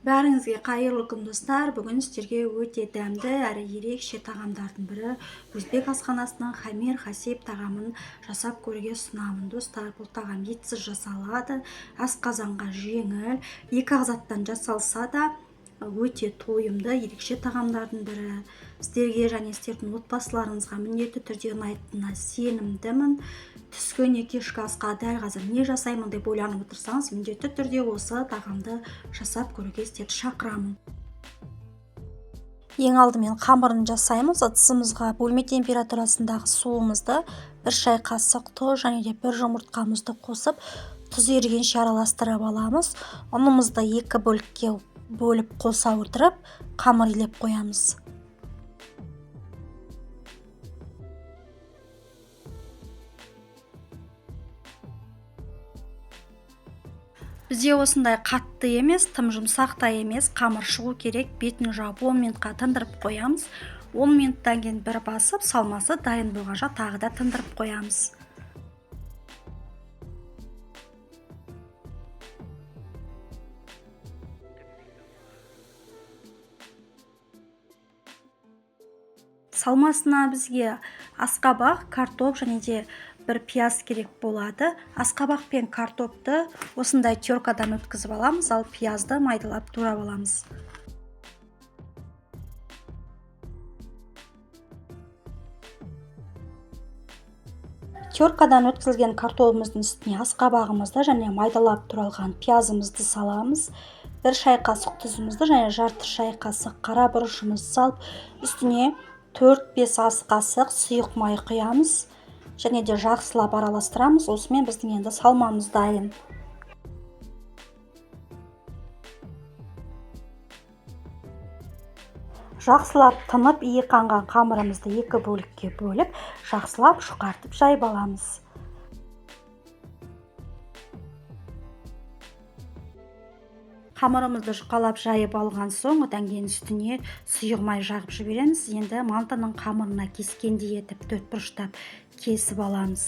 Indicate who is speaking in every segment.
Speaker 1: Бәріңізге қайырлы күн, достар. Бүгін сіздерге өте дәмді әрі ерекше тағамдардың бірі өзбек асханасының хамир хасиб тағамын жасап көруге ұсынамын. Достар, бұл тағам етсіз жасалады, асқазанға жеңіл, екі ақ заттан жасалса да өте тойымды ерекше тағамдардың бірі. Сіздерге және сіздердің отбасыларыңызға міндетті түрде ұнайтынына сенімдімін. Түскі не кешкі асқа дәл қазір не жасаймын деп ойланып отырсаңыз, міндетті түрде осы тағамды жасап көруге сіздерді шақырамын. Ең алдымен қамырын жасаймыз. Ыдысымызға бөлме температурасындағы суымызды, бір шай қасық тұз және де бір жұмыртқамызды қосып, тұз ерігенше араластырып аламыз. Ұнымызды екі бөлікке бөліп қоса отырып, қамыр илеп қоямыз. Бізде осындай қатты емес, тым жұмсақ та емес қамыр шығу керек. Бетін жауып 10 минутқа тындырып қоямыз. 10 минуттан кейін бір басып, салмасы дайын болғанша тағы да тындырып қоямыз. Салмасына бізге асқабақ, картоп және де бір пияз керек болады. Асқабақ пен картопты осындай теркадан өткізіп аламыз, ал пиязды майдалап турап аламыз. Теркадан өткізілген картобымыздың үстіне асқабағымызды және майдалап туралған пиязымызды саламыз. Бір шай қасық тұзымызды және жарты шай қасық қара бұрышымызды салып, үстіне 4-5 ас қасық сұйық май құямыз және де жақсылап араластырамыз. Осымен біздің енді салмамыз дайын. Жақсылап тынып, иі қанған қамырымызды екі бөлікке бөліп, жақсылап жұқартып жайып аламыз. Қамырымызды жұқалап жайып алған соң, одан кейін үстіне сұйық май жағып жібереміз. Енді мантының қамырына кескендей етіп төрт бұрыштап кесіп аламыз.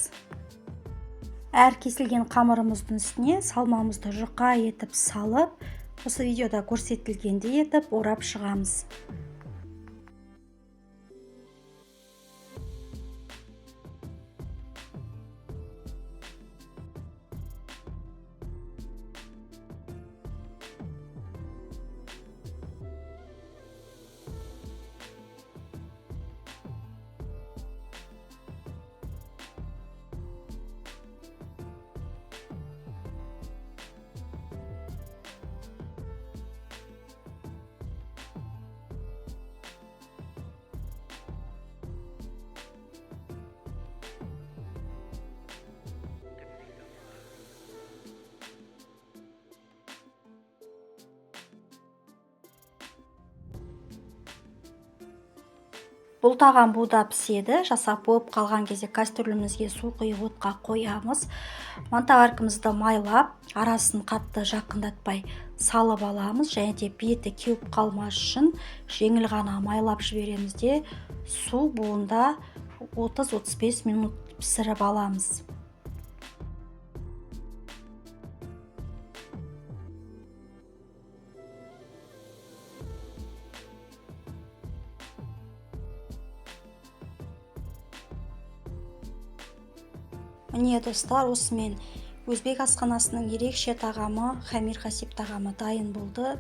Speaker 1: Әр кесілген қамырымыздың үстіне салмамызды жұқа етіп салып, осы видеода көрсетілгендей етіп орап шығамыз. Бұл тағам буда піседі. Жасап болып қалған кезде кастрюлімізге су құйып отқа қоямыз. Мантоваркамызды майлап, арасын қатты жақындатпай салып аламыз және де беті кеуіп қалмас үшін жеңіл ғана майлап жібереміз де, су буында 30-35 минут пісіріп аламыз. Міне, достар, осымен өзбек асханасының ерекше тағамы хамир хасиб тағамы дайын болды.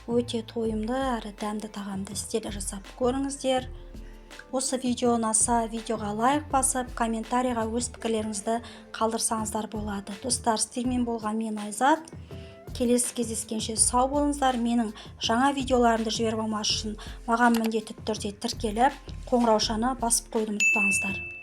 Speaker 1: Өте тойымды әрі дәмді тағамды сіздер де жасап көріңіздер. Осы видео ұнаса, видеоға лайк басып, комментарийға өз пікірлеріңізді қалдырсаңыздар болады. Достар, сіздермен болған мен Айзат. Келесі кездескенше сау болыңыздар. Менің жаңа видеоларымды жіберіп алмас үшін маған міндетті түрде тіркеліп, қоңыраушаны басып қоюды ұмытпаңыздар.